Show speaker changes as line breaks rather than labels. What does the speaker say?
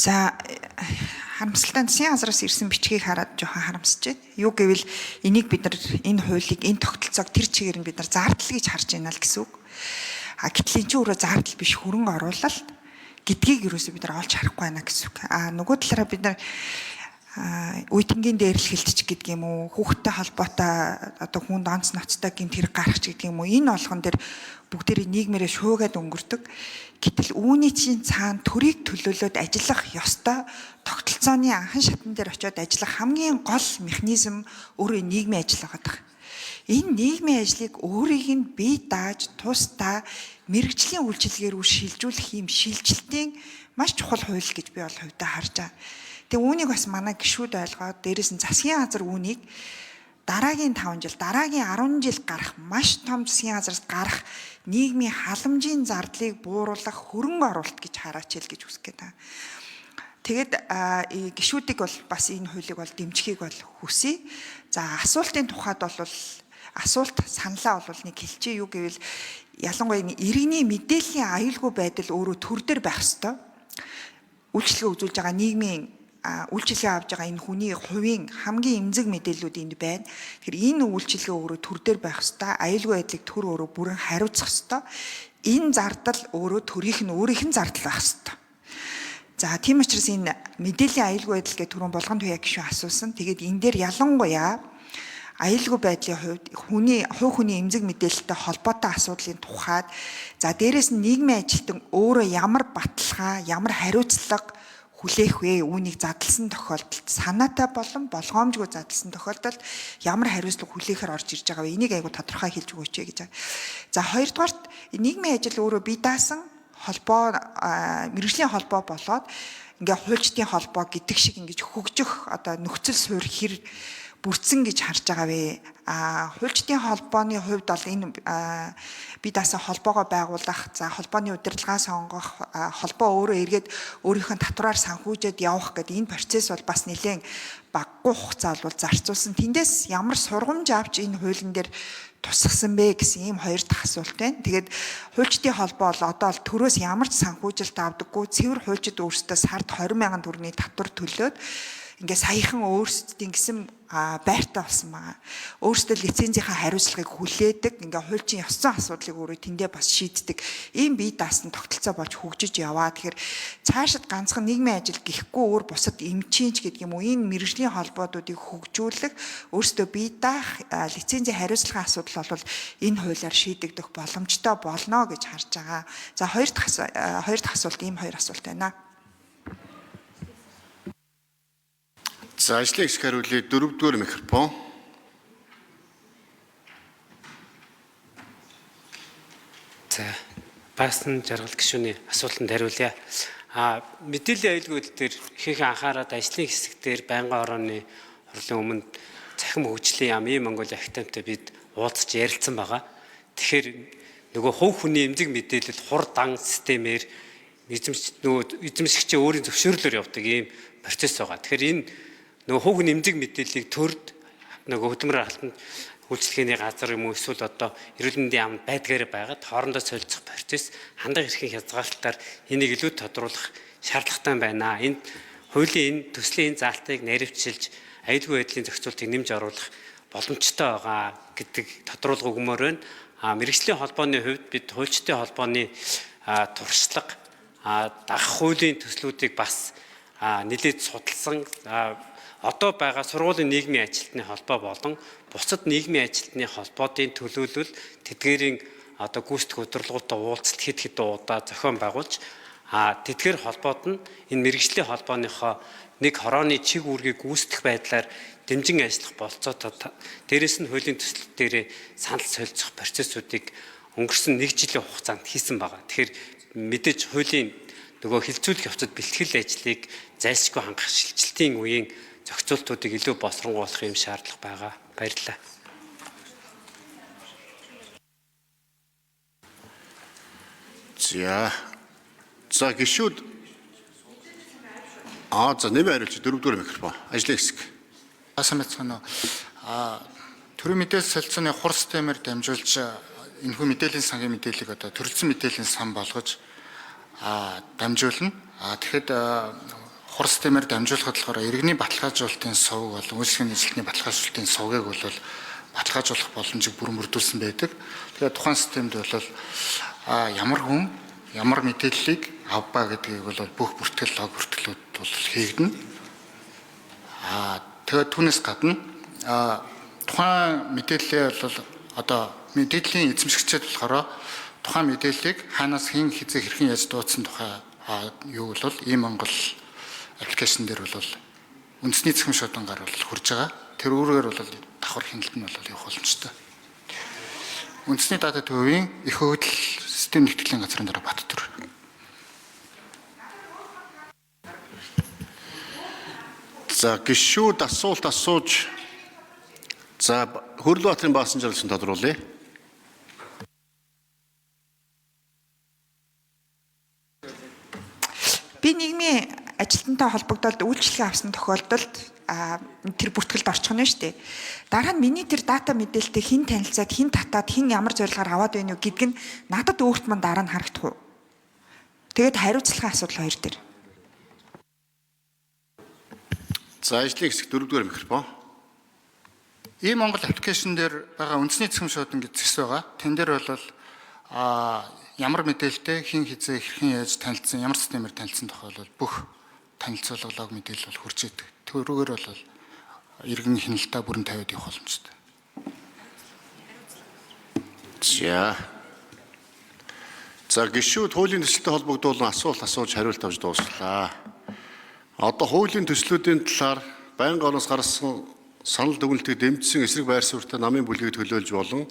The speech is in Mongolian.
За, харамсалтай нь засгийн газраас ирсэн бичгийг хараад жоохон харамсаж байна. Юу гэвэл энийг бид нар энэ хуулийг, энэ тогтолцоог тэр чигээр нь бид нар зардал гэж харж байна л гэсэн үг. А гэтэл энэ чинь өөрөө зардал биш, хөрөнгө оруулалт гэдгийг ерөөсөө бид нар олж харахгүй байна гэсэн үг. А нөгөө талаараа бид нар үе тэнгийн дээрлэхэлт ч гэдэг юм уу, хүүхдтэй холбоотой одоо хүнд онц ноцтой гэмт хэрэг гарах ч гэдэг юм уу, энэ болгон дээр бүгдээрээ нийгмээрээ шуугаад өнгөрдөг. Гэтэл үүний чинь цаана төрийг төлөөлөөд ажиллах ёстой тогтолцооны анхан шатн дээр очиод ажиллах хамгийн гол механизм өөрөө нийгмийн ажил байгаа. Энэ нийгмийн ажлыг өөрийг нь бие дааж тусдаа мэргэжлийн үйлчилгээ рүү шилжүүлэх юм шилжилтийн маш чухал хууль гэж би бол хувьдаа харж байгаа. Тэгээ үүнийг бас манай гишүүд ойлгоод, дээрэс нь засгийн газар үүнийг дараагийн 5 жил, дараагийн 10 жил гарах маш том засгийн газараас гарах нийгмийн халамжийн зардлыг бууруулах хөрөнгө оруулалт гэж хараач ил гэж хүсэх гээд байна. Тэгээд гишүүдийг бол бас энэ хуулийг бол дэмжихийг бол хүсье. За, асуултын тухайд бол асуулт саналаа бол нэг хэлчихье. Юу гэвэл ялангуяа иргэний мэдээллийн аюулгүй байдал өөрөө төр дээр байх ёстой. Үйлчилгээ үзүүлж байгаа нийгмийн үйлчилгээ авж байгаа энэ хүний хувийн хамгийн эмзэг мэдээллүүд энд байна. Тэгэхээр энэ үйлчилгээ өөрөө төр дээр байх ёстой. Аюулгүй байдлыг төр өөрөө бүрэн хариуцах ёстой. Энэ зардал өөрөө төрийнх нь өөрийнх нь зардал байх ёстой. За, тийм учраас энэ мэдээллийн аюулгүй байдал гэх түрүүн Булган Туяа гишүүн асуусан. Тэгээд энэ дээр ялангуяа аюулгүй байдлын хувьд хүний хувь хүний эмзэг мэдээлэлтэй холбоотой асуудлын тухайд, за, дээрэс нь нийгмийн ажилтан өөрөө ямар баталгаа, ямар хариуцлага хүлээх вэ? Үүнийг задлсан тохиолдолд, санаатай болон болгоомжгүй задлсан тохиолдолд ямар хариуцлага хүлээхээр орж ирж байгаа вэ? Энийг айгу тодорхой хэлж өгөөч гэж байгаа. За, хоёрдугаарт нийгмийн ажил өөрөө бие даасан холбоо, мэргэжлийн холбоо болоод ингээ хуульчдын холбоо гэдэг шиг ингэж хөгжих одоо нөхцөл суурь хэр бүрдсэн гэж харж байгаа вэ? А хуульчдын холбооны хувьд бол энэ бие даасан холбоогоо байгуулах, за, холбооны удирдлагаа сонгох, холбоо өөрөө эргээд өөрийнх нь татвараар санхүүжээд явах гэдэг энэ процесс бол бас нэлээд баггүй хугацаа бол зарцуулсан. Тэндээс ямар сургамж авч энэ хуулийн дээр тусгасан бэ гэсэн ийм хоёр дахь асуулт байна. Тэгээд хуульчдын холбоо бол одоо л төрөөс ямар ч санхүүжилт авдаггүй, цэвэр хуульчид өөрсдөө сард 20 мянган төгрөгийн татвар төлөөд ингээ саяхан өөрсдийн гэсэн байртай болсон байгаа. Өөрсдөө лицензийнхаа хариуцлагыг хүлээдэг, ингээ хуульчин ёс зүйн асуудлыг өөрөө тэндээ бас шийддэг. Ийм бие даасан тогтолцоо болж хөгжиж яваа. Тэгэхээр цаашид ганцхан нийгмийн ажил гэхгүй өөр бусад эмчийнч гэдэг юм уу, энэ мэргэжлийн холбоодуудыг хөгжүүлэх, өөрсдөө бие даах лицензийн хариуцлагын асуудал бол энэ хуулиар шийдэгдэх боломжтой болно гэж харж байгаа. За, хоёр дахь асуулт, ийм хоёр асуулт байна.
За, ажлын хэсэг хариулъя. Дөрөвдүгээр микрофон.
За, Баасан Жаргал гишүүний асуултанд хариулъя. Мэдээллийн аюулгүй байдал дээр ихэнх анхаарал ажлын хэсэг дээр байнгын орооны хурлын өмнө цахим хөгжлийн яам ийм Монгол академитай бид уулзч ярилцсан байгаа. Тэгэхээр нөгөө хувь хүний эмзэг мэдээлэл хур дан системээр нөгөө эзэмшигчийн өөрийн зөвшөөрлөөр явдаг ийм процесс байгаа. Тэгэхээр энэ нөгөө хувь хүний эмзэг мэдээллийг төрд нөгөө хөдөлмөр алтанд үйлчилгээний газар юм уу эсвэл одоо эрүүл мэндийн яамд байдгаараа байгаад хоорондоо солилцох процесс хандах эрхийн хязгаарлалтаар энийг илүү тодруулах шаардлагатай байна. Энэ хуулийн энэ төслийн энэ заалтыг наривчилж аюулгүй байдлын зохицуултыг нэмж оруулах боломжтой байгаа гэдэг тодруулга өгмөр байна. Мэргэжлийн холбооны хувьд бид хуульчдын холбооны туршлага, дагах хуулийн төслүүдийг бас нэлээд судалсан. Одоо байгаа сургуулийн нийгмийн ажилтны холбоо болон бусад нийгмийн ажилтны холбоодын төлөөлөл тэдгээрийн одоо гүйцэтгэх удирдлагуудтай уулзалт хэд хэдэн удаа зохион байгуулж, тэдгээр холбоод нь энэ мэргэжлийн холбооныхоо нэг хорооны чиг үүргийг гүйцэтгэх байдлаар дэмжин ажиллах болцоотой, дээрэс нь хуулийн төсөл дээрээ санал солилцох процессуудыг өнгөрсөн нэг жилийн хугацаанд хийсэн байгаа. Тэгэхээр мэдээж хуулийн нөгөө хилцүүлэх явцад бэлтгэл ажлыг зайлшгүй хангах шилжилтийн үеийн зохицуултуудыг илүү боловсронгуйлах юм шаардлага байгаа. Баярлалаа.
За. За, гишүүд за, нэмээ хариулч дөрөвдүгээр микрофон. Ажлын хэсэг.
Сайн байцгаана уу. Төрийн мэдээлэл солилцооны хур системээр дамжуулж энэхүү мэдээллийн сангийн мэдээллийг одоо төрөлцсөн мэдээллийн сан болгож дамжуулна. Тэгэхэд Хур системээр дамжуулахад болохоор иргэний баталгаажуулалтын сувг болон үйлчлэгийн нийслэлийн баталгаажуулалтын сувгийг бол баталгаажуулах боломжийг бүрэн бүрдүүлсэн байдаг. Тэгээд тухайн системд бол ямар хүн ямар мэдээллийг авбаа гэдгийг бол бүх бүртгэл лог бүртгэлүүд бол хийгдэнэ. Тэгээд түүнээс гадна тухайн мэдээллээ бол одоо мэдээллийн эзэмшигчид болохоор тухайн мэдээллийг хаанаас хэн хэзээ хэрхэн яаж дуудсан тухай юу бол e-Монгол application дээр бол үндэсний цэхэм шуудангаар бол хүрж байгаа. Тэр үүргээр бол давхар хяналт нь бол явах боломжтой. Үндэсний дата төвийн эх хөдөл систем нэгтгэлийн газрын дараа Баттөр.
За гишүүд асуулт асууж за Хөрлөбаатарын Баасан жаргалсан тодруулъя.
Би нийгмийн ажилтнтай холбогдоод үйлчилгээ авсан тохиолдолд тэр бүртгэлд орчих нь шүү дээ. Дараа нь миний тэр дата мэдээлэлтэй хэн танилцаад, хэн татаад, хэн ямар зорилгоор аваад байна уу гэдг нь надад өөрт мань дараа нь харагдах уу? Тэгээд хариуцлагын асуудал хоёр дээр.
За ажлын хэсэг дөрөвдүгээр микрофон.
E-Монгол application дээр байгаа үндэсний цэхэм шуудан гэж зэс байгаа. Тэн дээр бол ямар мэдээлэлтэй хэн хэзээ хэрхэн яаж танилцсан, ямар системээр танилцсан тухай бол бүх танилцуулга лог мэдээлэл бол хүрч идэг. Тэрүүгээр бол иргэн хяналтаа бүрэн тавиад явах боломжтой.
За. За гишүүд хуулийн төсөлтэй холбогдуулан асуулт асууж хариулт авч дууслаа. Одоо хуулийн төслүүдийн талаар байнгын ороос гарсан санал дүгнэлтийг дэмжсэн эсрэг байр суурьтай намын бүлгийг төлөөлж болон